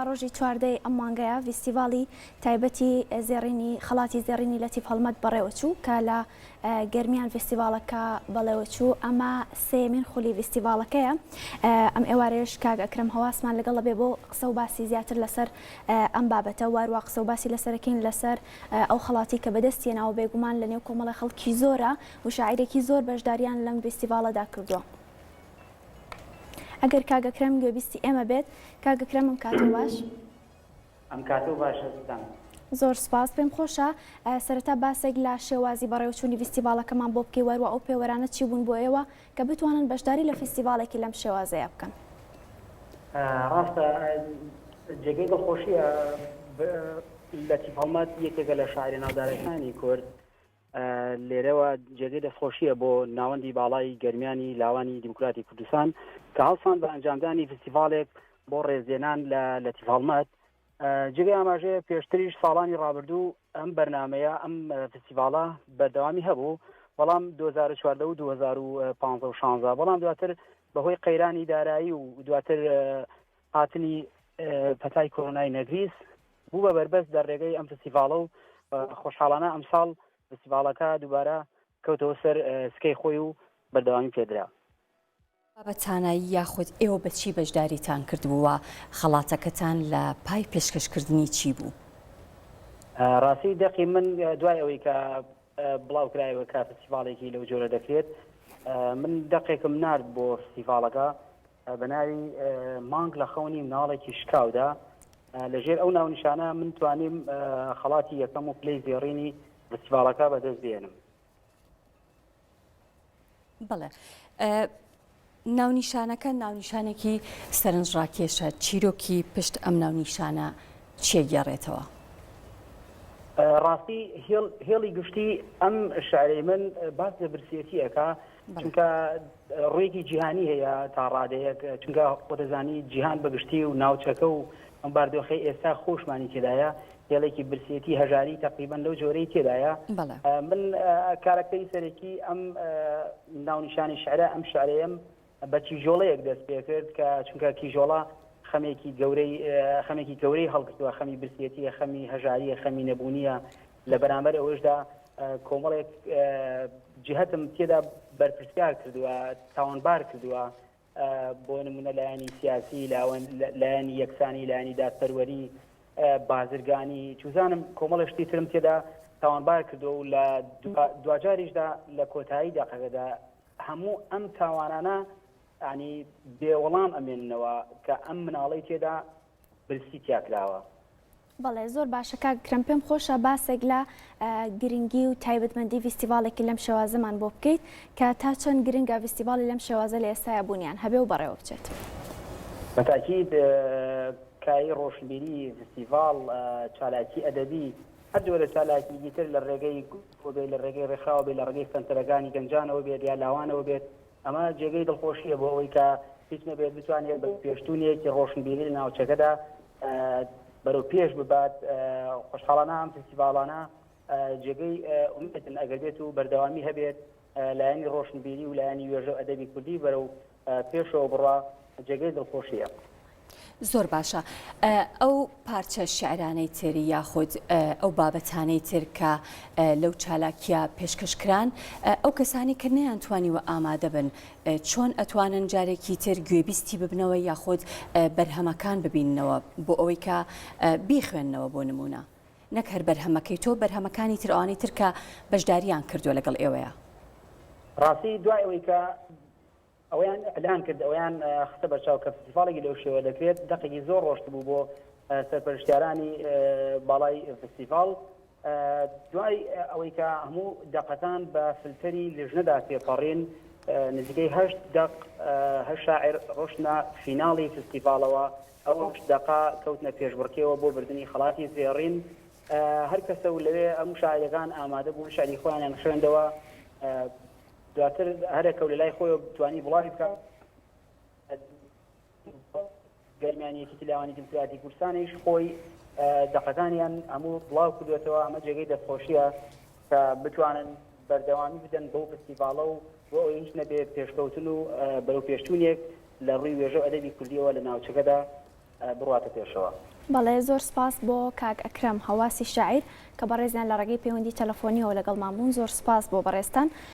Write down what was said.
ڕۆژی چواردەی ئەم مانگەیە ڤیستیڤاڵی تایبەتی زێڕینی خەڵاتی زێڕینی لەتیف هەڵمەت بەڕێوەچوو کە لە گەرمیان ڤیستیڤاڵەکە بەڵێوەچوو ئەمە سێیەمین خولی ڤیستیڤاڵەکەیە ئەم ئێوارەیەش کاک ئەکرەم هەواسمان لەگەڵ ئەبێ بۆ قسە و باسی زیاتر لەسەر ئەم بابەتە واروا قسە و باسی لەسەرەکەین لەسەر ئەو خەڵاتی کە بەدەستی هێناوە بێگومان لە نێو کۆمەڵی خەڵکی زۆرە و شاعیرێکی زۆر بەشداریان لەم ڤیستیڤاڵەدا کردووە. ئەگەر کاک ئەکرەم گوێبیستی ئێمە بێت، کاک ئەکرەم ئەم کاتەو باش. ئەم کاتەو باش ئەزیزان. زۆر سوپاس. پێم خۆشە سەرەتا باسێک لە شێوازی بەڕێوەچوونی ڤیستیڤاڵەکەمان بۆ بکەی وەروا ئەو پێوەرانە چی بوون بۆ ئێوە کە بتوانن بەشداری لە فیستیڤاڵێکی لەم شێوازەیا بکەن؟ ڕاستە جێگەی دڵخۆشیە لەتیف هەڵمەت یەکێکە لە شاعرە ناودارەکانی کورد لێرەوە جێگەی دەستخۆشیە بۆ ناوەندی باڵای گەرمیانی لاوانی دیموکراتی کوردستان کە هەڵسان بە ئەنجامدانی فستیڤالێک بۆ ڕێزلێنان لە لەتیف هەڵمەت جێگەی ئاماژەیە پێشتریش ساڵانی ڕابردوو ئەم بەرنمەیە ئەم فستیڤالە بەردەوامی هەبوو بەڵام 2014 و 2015 و 16 بەڵام دواتر بەهۆی قەیرانی دارایی و دواتر هاتنی پەتای کۆرۆنای نەگریس بوو بە بەربەست لە ڕێگەی ئەم فستیڤاڵە و خۆشحاڵانە ئەمساڵ فستیڤاڵەکە دووبارە کەوتەوە سەر سکەی خۆی و بەردەوامی پێدرا. بابەتانە یاخود ئێوە بە چی بەشداریتان کردبوو و خەڵاتەکەتان لە پای پێشکەشکردنی چی بوو؟ ڕاستی دەقی من دوای ئەوەی کە بڵاو کرایەوە کە فستیڤاڵێکی لەو جۆرە دەکرێت من دەقێکم نارد بۆ فستیڤاڵەکە بە ناوی مانگ لە خەونی مناڵێکی شکاودا لەژێر ئەو ناونیشانە من توانیم خەڵاتی یەکەم و پلەی زێڕینی فستیڤاڵەکە بەدەست بێنم. بەڵێ ناونیشانەکە ناونیشانێکی سەرنجڕاکێشە چیرۆکی پشت ئەم ناونیشانە چیە گێڕێتەوە؟ ڕاستی هێڵی گشتی ئەم شعرەی من باس لە برسێتی ئەکا چونکە ڕوویەکی جیهانی هەیە تا ڕادەیەک چونکە خۆدەزانی جیهان بەگشتی و ناوچەکە و ئەم باردۆخەی ئێستا خۆشمانی تێدایە هێڵێکی برسێتی هەژاری تقریبان لەو جۆرەی تێدایە من کارەکتەری سەرەکی ئەم ناونیشانی شعرە ئەم شعرەیەم بە کیژۆڵەیەک دەست پێکرد کە چونکە کیژۆڵە خەمێکی گەورەی خەمێکی گەورەی هەڵگرتووە خەمی برسێتیە خەمی هەژاریە خەمی نەبوونیە لە بەرامبەر ئەوەشدا کۆمەڵێک جهتم تێدا بەرپرسیار کردووە تاوانبار کردووە بۆ نمونە لایەنی سیاسی لایەنی یەکسانی لایەنی دادپەروەری بازرگانی چوزانم کۆمەڵە شتی ترم تێدا تاوانبار کردووە و لە دواجاریشدا لە کۆتایی دەقەکەدا هەموو ئەم تاوانانە ینی بێ وەڵام ئەمێننەوە کە ئەم مناڵەی تێدا برسی تیا کراوە. بەڵێ زۆر باشە کاک کرم پێم خۆشە باسێک لە گرنگی و تایبەتمەندی ڤیستیڤاڵێکی لەم شێوازەمان بۆ بکەیت کە تا چەند گرنگە ڤیستیڤاڵی لەم شێوازە لە ئێستایا بوونیان هەبێ و بەڕێوە بچێت. بە تاکید کایەی ڕۆشنبیری، ڤیستیڤاڵ، چالاکی ئەدەبی، هەر جۆرە چالاکییەکی تر لە ڕێگەی گروپەوە بێت، لە ڕێگەی ڕێکخراوە بێت، لە ڕێگەی سەنتەرەکانی گەنجانەوە بێت یا لاوانەوە بێت، ئەمە جێگەی دڵخۆشییە بۆ ئەوەی کە هیچ نەبێت بتوانێت بەرەوپێشچوونێکی ڕۆشنبیری لە ناوچەکەدا بەرەو پێش ببات. خۆشحاڵانە ئەم فستیڤاڵانە جێگەی ئومێدن ئەگەر بێت و بەردەوامی هەبێت لایەنی ڕۆشنبیری و لایەنی وێژە و ئەدەبی کوردی بەرەو پێشەوە بڕوا جێگەی دڵخۆشییە. زۆر باشە ئەو پارچە شیعرانەی تر یاخود ئەو بابەتانەی تر کە لەو چالاکیە پێشکەش کران ئەو کەسانی کە نەیانتوانیوە ئامادە بن چۆن ئەتوانن جارێکی تر گوێبیستی ببنەوە یاخود بەرهەمەکان ببیننەوە بۆ ئەوەی کە بیخوێننەوە بۆ نمونە نەک هەر بەرهەمەکەی تۆ بەرهەمەکانی تر ئەوانەی تر کە بەشداریان کردووە لەگەڵ ئێوەیە. ڕاستی دوای ئەوەی کە ئەوەیان ئیعلان کرد، ئەوەیان خستە بەرچاو کە فستیڤاڵێکی لەو شێوە دەکرێت، دەقێکی زۆر ڕۆشتبوو بۆ سەرپەرشتیارانی باڵای فستیڤاڵ. دوای ئەوەی کە هەموو دەقەکان بە فلتەری لژنەدا تێپەڕین، نزیکەی هەشت دەق، هەشت شاعیر ڕۆشتنە فیناڵی فستیڤاڵەوە، ئەو هەشت دەقە کەوتنە پێشبڕکێوە بۆ بردنی خەڵاتی زێڕین. هەر کەسە و لەوێ هەموو شاعیرەکان ئامادە بوون، شیعری خۆیانیان خوێندەوە. دواتر هەرەکە و لەلای خۆیەوە توانی بڵاوی بکات گەرمیانی یەکێتی لاوانی دیموکراتی کوردستانیش خۆی دەقەکانیان هەموو بڵاو کردوێتەوە ئەمە جێگەی دەستخۆشیە کە بتوانن بەردەوامی بدەن بەو فستیڤاڵە و بۆ ئەوەی هیچ نەبێ پێشکەوتن و بەرەو پێشچوونێک لە ڕووی وێژە و ئەدەبی کوردیەوە لە ناوچەکەدا. بڕواتە پێشەوە. بەڵێ زۆر سپاس بۆ کاک ئەکرەم هەواسی شاعیر کە بەڕێزیان لە ڕێگەی پەیوەندی تەلەفۆنیەوە لەگەڵمان بوون زۆر سپاس بۆ بەڕێزتان.